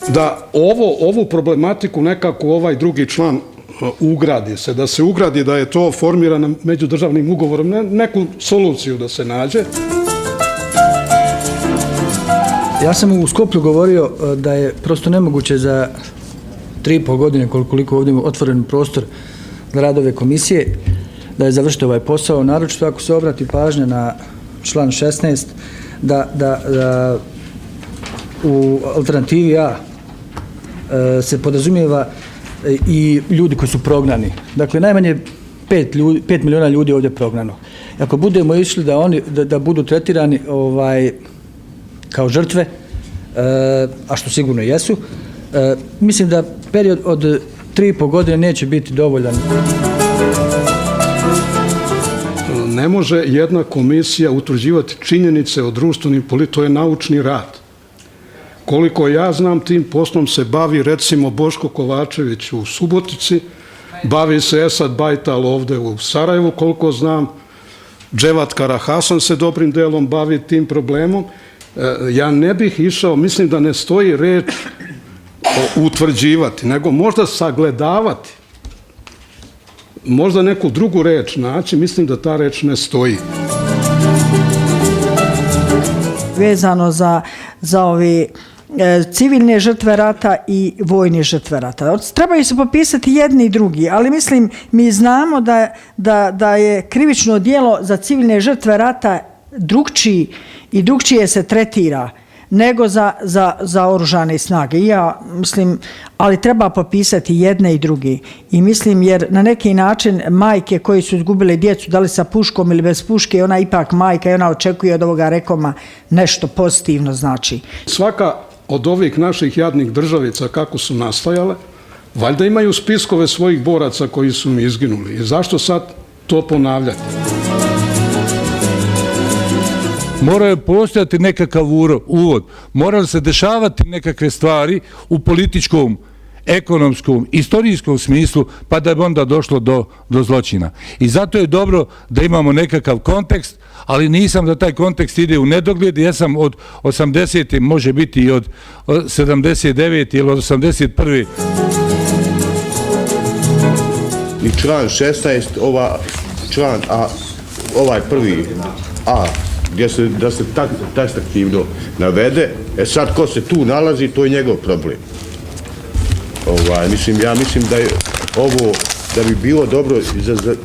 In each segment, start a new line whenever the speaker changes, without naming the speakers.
da ovu problematiku nekako ovaj drugi član ugradi se, da se ugradi da je to formirano međudržavnim ugovorom, neku soluciju da se nađe.
Ja sam u Skoplju govorio da je prosto nemoguće za 3,5 godine, koliko ovdje otvoren prostor za rad ove komisije, da je završiti ovaj posao, naročito ako se obrati pažnja na član 16, da u alternativi A se podrazumijeva i ljudi koji su prognani. Dakle, najmanje 5 milijuna ljudi ovdje je prognano. Ako budemo išli da budu tretirani kao žrtve, a što sigurno jesu, mislim da period od 3,5 godine neće biti dovoljan.
Ne može jedna komisija utvrđivati činjenice o društvenim politikama, to je naučni rad. Koliko ja znam, tim poslom se bavi recimo Boško Kovačević u Subotici, bavi se Esad Bajtal ovdje u Sarajevu, koliko znam, Dževat Karahasan se dobrim delom bavi tim problemom. Ja ne bih išao, mislim da ne stoji reč utvrđivati, nego možda sagledavati. Možda neku drugu reč naći, mislim da ta reč ne stoji.
Vezano za ovi civilne žrtve rata i vojne žrtve rata. Trebaju se popisati jedni i drugi, ali mislim, mi znamo da je krivično djelo za civilne žrtve rata drukčiji i drukčije se tretira nego za oružane snage. Ja mislim, ali treba popisati jedne i drugi. I mislim, jer na neki način majke koji su izgubile djecu, da li sa puškom ili bez puške, ona ipak majka i ona očekuje od ovoga rekoma nešto pozitivno znači.
Svaka od ovih naših jadnih državica kako su nastajale, valjda imaju spiskove svojih boraca koji su mi izginuli. I zašto sad to ponavljati?
Moraju postojati nekakav uvod, moraju se dešavati nekakve stvari u političkom, ekonomskom, istorijskom smislu, pa da bi onda došlo do zločina. I zato je dobro da imamo nekakav kontekst, ali nisam da taj kontekst ide u nedogled. Ja sam od 80. može biti i od 79. ili od 81.
I član 16, ovaj prvi A, da se taksativno navede, sad ko se tu nalazi, to je njegov problem. Ja mislim da je ovo, da bi bilo dobro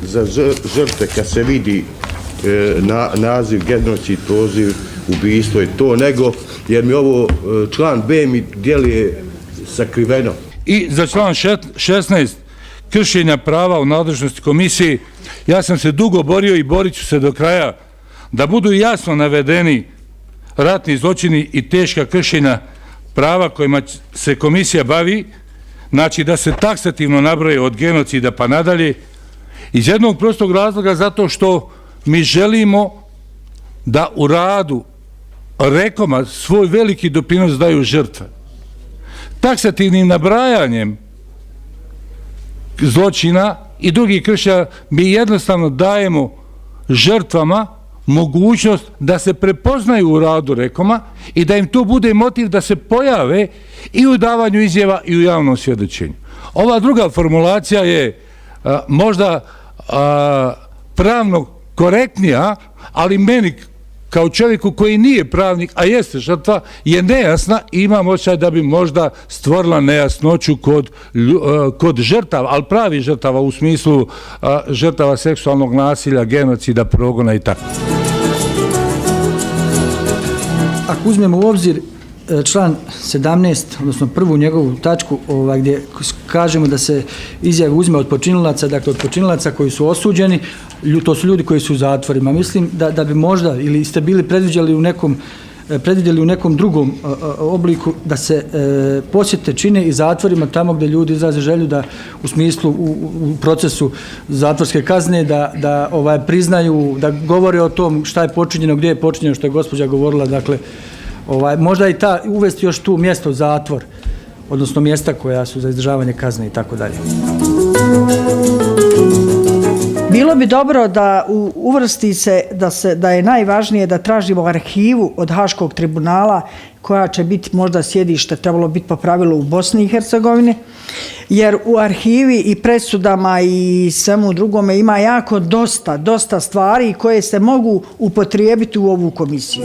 za žrtve kad se vidi naziv genocid, poziv, ubijstvo i to, nego, jer mi ovo član B mi djeluje sakriveno.
I za član 16, kršenja prava u nadležnosti komisije, ja sam se dugo borio i borit ću se do kraja da budu jasno navedeni ratni zločini i teška kršenja prava kojima se komisija bavi, znači da se taksativno nabroje od genocida pa nadalje, iz jednog prostog razloga zato što mi želimo da u radu rekoma svoj veliki doprinos daju žrtve. Taksativnim nabrajanjem zločina i drugih kršenja mi jednostavno dajemo žrtvama mogućnost da se prepoznaju u radu rekoma i da im to bude motiv da se pojave i u davanju izjava i u javnom svjedočenju. Ova druga formulacija je možda pravno korektnija, ali meni kao čovjeku koji nije pravnik, a jeste žrtva, je nejasna i imam osjećaj da bi možda stvorila nejasnoću kod žrtava, ali pravi žrtava u smislu žrtava seksualnog nasilja, genocida, progona i tako.
Ako uzmemo u obzir član 17, odnosno prvu njegovu tačku gdje kažemo da se izjave uzme od počinilaca, dakle od počinilaca koji su osuđeni, to su ljudi koji su u zatvorima. Mislim da bi možda, ili ste bili predvidjeli u nekom drugom obliku da se posjete čine i zatvorima tamo gdje ljudi izraze želju da u smislu u procesu zatvorske kazne da priznaju, da govore o tom šta je počinjeno, gdje je počinjeno, što je gospođa govorila, dakle možda i uvesti još tu mjesto zatvor, odnosno mjesta koja su za izdržavanje kazne i tako dalje.
Bilo bi dobro da uvrsti se da je najvažnije da tražimo arhivu od Haškog tribunala koja će biti možda sjedište, trebalo biti po pravilu u Bosni i Hercegovini, jer u arhivi i presudama i svemu drugome ima jako dosta stvari koje se mogu upotrijebiti u ovu komisiju.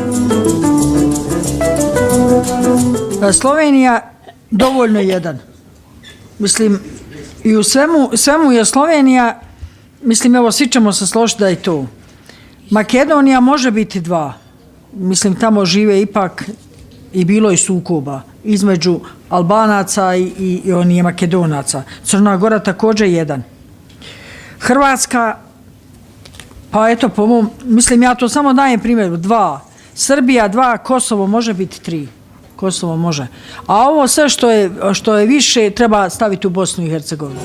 Slovenija dovoljno jedan. Mislim, i u svemu je Slovenija, mislim, evo, svi ćemo se složiti da je to. Makedonija može biti 2. Mislim, tamo žive ipak i bilo je sukoba između Albanaca i onije Makedonaca. Crna Gora također 1. Hrvatska, pa eto, po mom, mislim, ja to samo dajem primjer, 2. Srbija 2, Kosovo može biti 3. Kosovo može. A ovo sve što je više treba staviti u Bosnu i Hercegovinu.